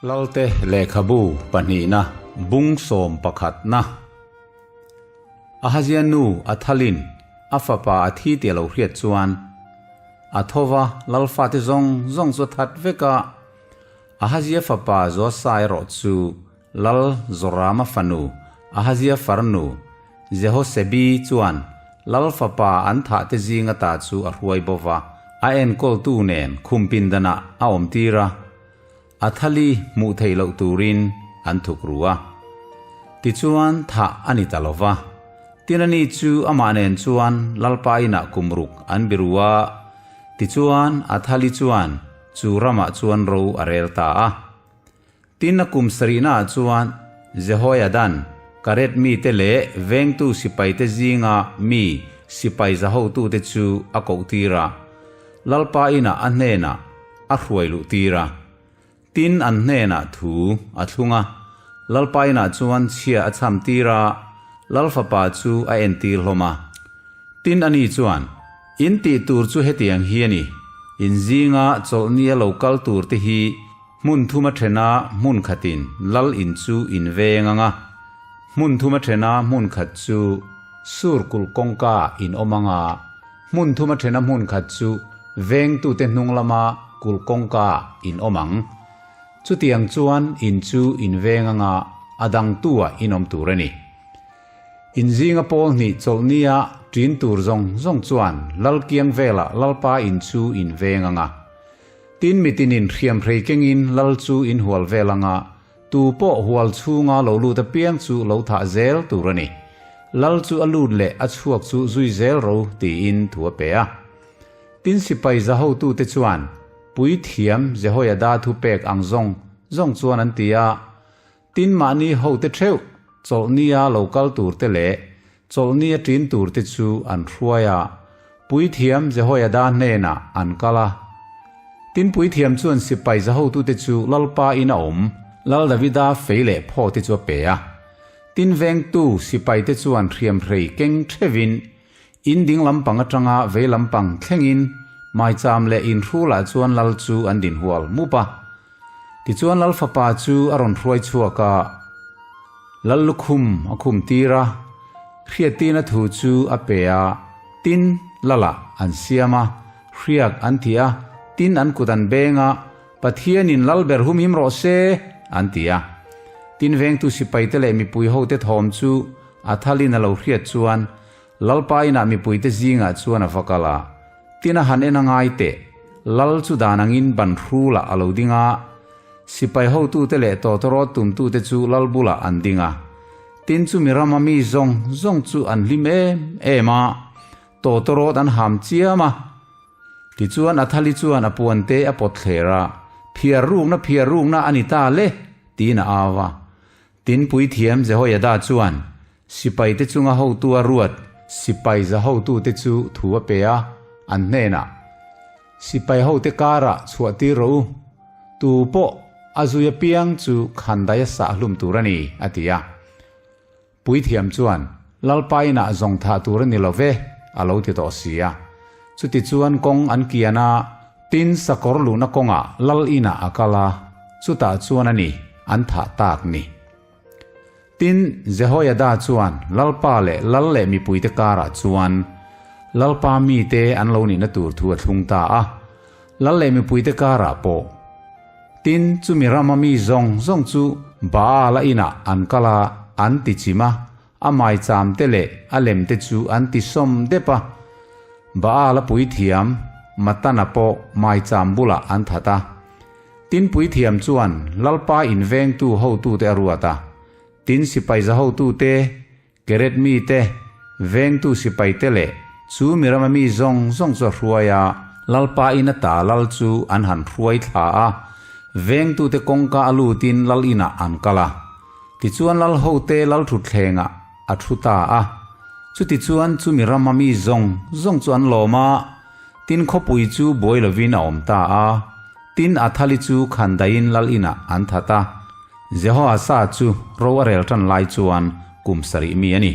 Lalte lehkhabu pahnihna bung sawm pakhatna. Ahazia nu Athalin a fapa a thi tih a lo hriat chuan a tho va, lal fate zawng zawng chu a that vek a. Ahazia fapa Joasa erawh chu Lal Zorama fanu Ahazia farnu Jehosebi chuan lal fapa an thahte zing ata chu a hruai bo va, a enkawltu nen khum pindanah a awmtir a. A thali hmuh theih loh turin an thuk ru a. Tichuan thah a ni ta lo va. Tinani chu amah nen chuan Lalpa inah kum ruk an biru a. Tichuan a thali chuan chu ramah chuan ro a rel ta a. Tin a kum sarihnaah chuan Jehoiadan Karet mite leh vengtu sipaite zinga mi sipai zahotute chu a kohtir a. Lalpa inah a hnenah a hruai luh tir a. Tin an hnenah thu a thlung a, Lalpa inah chuan chhia a chham tir a, Lal fapa chu a entir hlawm a. Tin ani chuan, In tih tur chu hetiang hi a ni, in zinga chawlhnia lo kal tur te hi hmun thuma thena hmun khatin Lal in chu in veng ang a, hmun thuma thena hmun khat chu sur kulh kawngka in awm ang a, Hmun thuma thena hmun khat chu vengtute hnung lama kulh kawngka in awm ang. Chutiang chuan in chu in veng anga a dangtu-ah in awm tur a ni. In zinga pawl hnih chawlhnia ṭin tur zawng zawng chuan Lalkiang velah Lalpa in chu in veng anga. Tin mitinin hriamhrei kengin Lal chu in hual vel anga Tu pawh hual chhunga lo lut apiang chu lo thah zel tur a ni. Lal chu a lut leh a chhuak chu zui zel ro tiin thu a pe a. Tin sipai za hotute chuan Puithiam Jehoiada thu pek ang zawng zawng chuan an ti a. Tin mahni hote theuh chawlhnia lo kal turte leh chawlhnia ṭin turte chu an hruai a, Puithiam Jehoiada hnenah an kal a. Tin Puithiam chuan sipai za hotute chu Lalpa in a awm, Lal Davida fei leh phaw te chu a pe a. Tin vengtu sipaite chuan hriamhrei keng theuhin in ding lampang atanga vei lampang thlengin maicham leh inhrulah chuan Lal chu an din hual mup a. Tichuan Lal fapa chu a rawn hruai chhuak a, Lal lukhum a khum tir a, hriattirna thu chu a pe a, tin Lalah an siam a, hriak an ti a, tin an kut an beng a, Pathianin Lal ber humhim rawh se, an ti a. Tin vengtu sipaite leh mipui hote thawm chu a thalin a lo hriat chuan Lalpa inah mipuite zingah chuan a va kal a, tin a han en a ngai teh, Lal chu dan angin ban hrulah a lo ding a, sipai hotute leh tawtawrawt tumtute chu Lal bulah an ding a. Tin chu mi rama mi zawng zawng chu an hlim em em a, tawtawrawt an ham chiam a. Tichuan Athali chuan a puante a pawt thler a, Phiar rukna, phiar rukna a ni ta le, tiin a au a. Tin Puithiam Jehoiada chuan sipaite chunga hotu a ruat sipai za hotute chu thu a pe a, an hnenah, Sipai hote karah chhuah tir rawh u, tu pawh a zui apiang chu khandai a sah hlum tur a ni, a ti a. Puithiam chuan, Lalpa inah zawng thah tur a ni lo ve, a lo ti tawh si a. Chutichuan kawng an kian a, tin sakawr luhna kawngah lal inah a kal a, chutah chuan a ni an thah tak ni. Tin, Jehoiada chuan Lalpa leh lal leh mipuite karah chuan Lalpa mite an lo nihna tur thu a thlung ta a, lal leh mipuite karah pawh. Tin, chumi rama mi zawng zawng chu Baal-a inah an kal a, an ti chim a, A maicham te leh a lem te chu an ti sawm dep a, Baal-a puithiam Matana pawh maicham bulah an that a. Tin puithiam chuan Lalpa invengtu hotute a ruat a, tin sipai za hotute, Keret mite, vengtu sipaite leh chu mi rama mi zawng zawng chu a hruai a. Lalpa in ata lal chu an han hruai thla a, vengtute kawngka a lutin lal inah an kal a. Tichuan lal hote lal thutthlengah a thu ta a. Chutichuan chumi rama mi zawng zawng chu an lawm a, tin khawpui chu buai lovin a awm ta a. Tin Athali chu khandaiin lal inah an that a. Jehoasa chu ro a rel tan lai chuan kum sarih mi a ni.